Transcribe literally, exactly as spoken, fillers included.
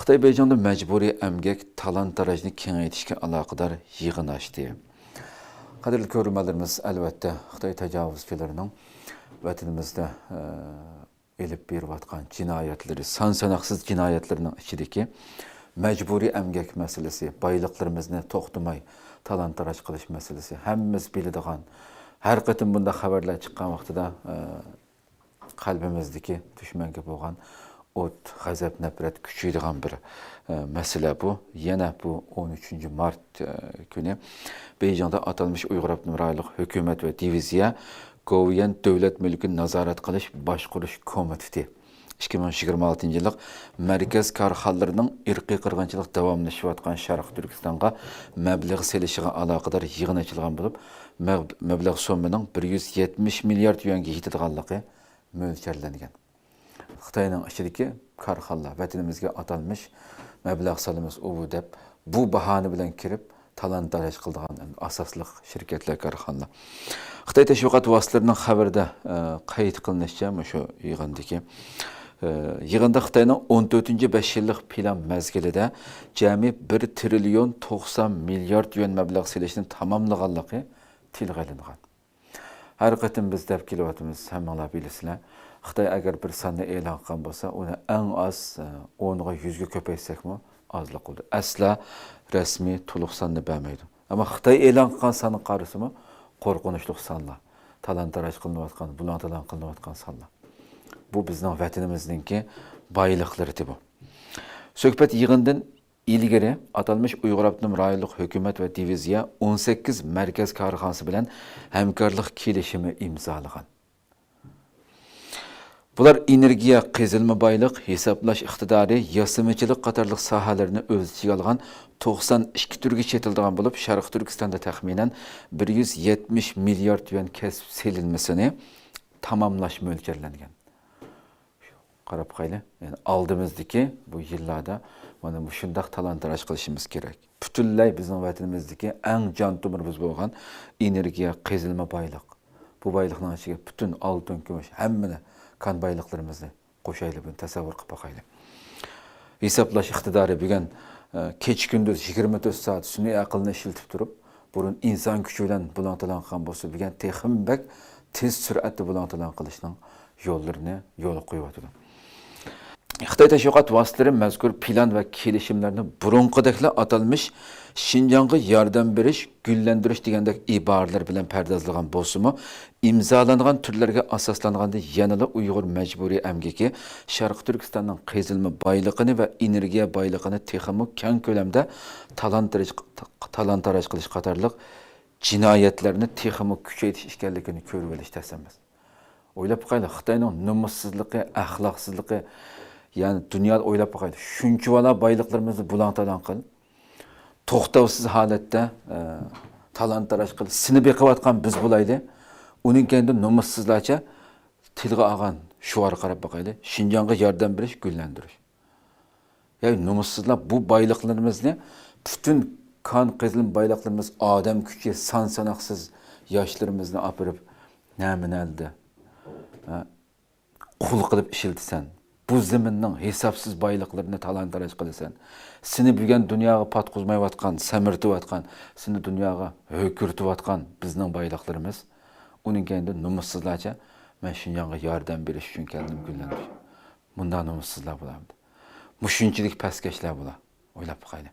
خىتاي بېيجىڭدا مەجبۇرىي ئەمگەك تالان-تاراجنى كېڭەيتىشكە ئالاقىدار يىغىن ئاچتى. قەدىرلىك كۆرۈرمەنلىرىمىز، ئەلۋەتتە، خىتاي تاجاۋۇزچىلىرىنىڭ ۋەتىنىمىزدە، ئە، ئېلىپ بېرىۋاتقان جىنايەتلىرى، سان-ساناقسىز جىنايەتلىرىنىڭ ئىچىدىكى مەجبۇرىي ئەمگەك مەسىلىسى، بايلىقلىرىمىزنى توختىماي تالان-تاراج قىلىش مەسىلىسى ھەممىمىز بىلىدىغان، ھەر قېتىم بۇنداق خەۋەرلەر چىققان ۋاقتىدا، ئە، قەلبىمىزدىكى دۈشمەنگە بولغان ئوت، غەزەپ، نەپرەت كۈچىيىدىغان بىر، ئە، مەسىلە بۇ. يەنە بۇ ئون ئۈچىنچى مارت، ئە، كۈنى بېيجىڭدا ئاتالمىش ئۇيغۇر ئاپتونوم رايونلۇق ھۆكۈمەت ۋە دىۋىزىيە گوۋۇيۈەن دۆلەت مۈلكىنى نازارەت قىلىش باشقۇرۇش كومىتېتى ئىككى مىڭ يىگىرمە ئالتىنچى يىللىق مەركەز كارخانىلىرىنىڭ ئىرقىي قىرغىنچىلىق داۋاملىشىۋاتقان شەرقىي تۈركىستانغا مەبلەغ سېلىشىغا ئالاقىدار يىغىن ئېچىلغان بولۇپ، مەب-، مەبلەغ سوممىنىڭ بىر يۈز يەتمىش مىليارد يۈەنگە يېتىدىغانلىقى مۆلچەرلەنگەن. خىتاينىڭ ئىچىدىكى كارخانىلار ۋەتىنىمىزگە ئاتالمىش مەبلەغ سالىمىز ئۇ بۇ دەپ، بۇ باھانە بىلەن كىرىپ، تالان-تاراج قىلىدىغان ئاساسلىق شىركەتلەر، كارخانىلار. خىتاي تەشۋىقات ۋاسىتىلىرىنىڭ خەۋىرىدە، ئە، قەيت قىلىنىشىچە، مۇشۇ يىغىندىكى، ئە، يىغىندا خىتاينىڭ ئون تۆتىنچى بەش يىللىق پىلان مەزگىلىدە جەمئىي بىر تىرىليون توقسان مىليارد يۈەن مەبلەغ سېلىشنى تاماملىغانلىقى تىلغا ئېلىنغان. ھەر قېتىم بىز دەپ كېلىۋاتىمىز، ھەممىڭلار بىلىسىلەر. خىتاي ئەگەر بىر ساننى ئېلان قىلغان بولسا، ئۇنى ئەڭ ئاز، ئە، ئونغا، يۈزگە كۆپەيتسەكمۇ ئازلىق قىلىدۇ. ئەسلا رەسمىي، تولۇق ساننى بەرمەيدۇ. ئەمما خىتاي ئېلان قىلغان سانغا قارىسىمۇ، قورقۇنچلۇق سانلار. تالان-تاراج قىلىنىۋاتقان، بۇلاڭ-تالاڭ قىلىنىۋاتقان سانلار. بۇ بىزنىڭ ۋەتىنىمىزنىڭكى بايلىقلىرى بۇ. سۆھبەت يىغىندىن ئىلگىرى ئاتالمىش ئۇيغۇر ئاپتونوم رايونلۇق ھۆكۈمەت ۋە دىۋىزىيە ئون سەككىز مەركەز كارخانىسى بىلەن ھەمكارلىق كېلىشىمى ئىمزالىغان. بۇلار ئېنېرگىيە، قېزىلما بايلىق، ھېسابلاش ئىقتىدارى، ياسىمىچىلىق قاتارلىق ساھەلەرنى ئۆز ئىچىگە ئالغان توقسان ئىككى تۈرگە چېتىلىدىغان بولۇپ، شەرقىي تۈركىستاندا تەخمىنەن بىر يۈز يەتمىش مىليارد يۈەن كەسىپ سېلىنمىسىنى تاماملاش مۆلچەرلەنگەن. قاراپ باقايلى. يەنى ئالدىمىزدىكى بۇ يىللاردا مانا مۇشۇنداق تالان-تاراج قىلىشىمىز كېرەك. پۈتۈنلەي بىزنىڭ ۋەتىنىمىزدىكى ئەڭ جان تومۇرىمىز بولغان ئېنېرگىيە، قېزىلما بايلىق. بۇ بايلىقنىڭ ئىچىگە پۈتۈن ئالتۇن، كۈمۈش، ھەممىنى، كان بايلىقلىرىمىزنى قوشايلى، بۇنى تەسەۋۋۇر قىلىپ باقايلى. ھېسابلاش ئىقتىدارى بۈگۈن، ئە، كېچە-كۈندۈز يىگىرمە تۆت سائەت سۈنئىي ئەقىلنى ئىشلىتىپ تۇرۇپ، بۇرۇن ئىنسان كۈچى بىلەن بۇلاڭ-تالاڭ قىلغان بولسا، بۈگۈن تېخىمۇ بەك تېز سۈرئەتتە بۇلاڭ-تالاڭ قىلىشنىڭ يوللىرىنى يولغا قويۇۋاتىدۇ. خىتاي تەشۋىقات ۋاسىتىلىرى مەزكۇر پىلان ۋە كېلىشىملەرنى بۇرۇنقىدەكلا ئاتالمىش شىنجاڭغا ياردەم بېرىش، گۈللەندۈرۈش دېگەندەك ئىبارىلەر بىلەن پەردازلىغان بولسىمۇ، ئىمزالانغان تۈرلەرگە ئاساسلانغاندا يەنىلا ئۇيغۇر مەجبۇرىي ئەمگىكى شەرقىي تۈركىستاننىڭ قېزىلما بايلىقىنى ۋە ئېنېرگىيە بايلىقىنى تېخىمۇ كەڭ كۆلەمدە تالان-تاراج، تالان-تاراج قىلىش قاتارلىق جىنايەتلەرنى تېخىمۇ كۈچەيتىش ئىكەنلىكىنى كۆرۈۋېلىش تەس ئەمەس. ئويلاپ باقايلى، خىتاينىڭ نومۇسسىزلىقى، ئەخلاقسىزلىقى، يەنى دۇنيادا ئويلاپ باقايلى، شۇنچىۋالا بايلىقلىرىمىزنى بۇلاڭ-تالاڭ قىل، توختاۋسىز ھالەتتە، ئە، تالان-تاراج قىل، سېنى بېقىۋاتقان بىز بولايلى. ئۇنىڭ كەينىدە نومۇسسىزلارچە تىلغا ئالغان شوئارغا قاراپ باقايلى، شىنجاڭغا ياردەم بېرىش، گۈللەندۈرۈش. يا نومۇسسىزلار، بۇ بايلىقلىرىمىزنى، پۈتۈن كان قېزىلما بايلىقلىرىمىز، ئادەم كۈچى، سان ساناقسىز ياشلىرىمىزنى ئاپىرىپ، نەمىنەلدە، ھە، قۇل قىلىپ ئىشلىتىسەن. بۇ زېمىننىڭ ھېسابسىز بايلىقلىرىنى تالان-تاراج قىلىسەن. سېنى بۈگۈن دۇنياغا پاتقۇزمايۋاتقان، سەمرىتىۋاتقان، سېنى دۇنياغا ھۆكۈرتۈۋاتقان بىزنىڭ بايلىقلىرىمىز. ئۇنىڭ كەينىدە نومۇسسىزلارچە، مەن شىنجاڭغا ياردەم بېرىش ئۈچۈن كەلدىم، گۈللەندۈرۈش. مۇنداق نومۇسسىزلار بولامدۇ؟ مۇشۇنچىلىك پەسكەشلەر بۇلار. ئويلاپ باقايلى.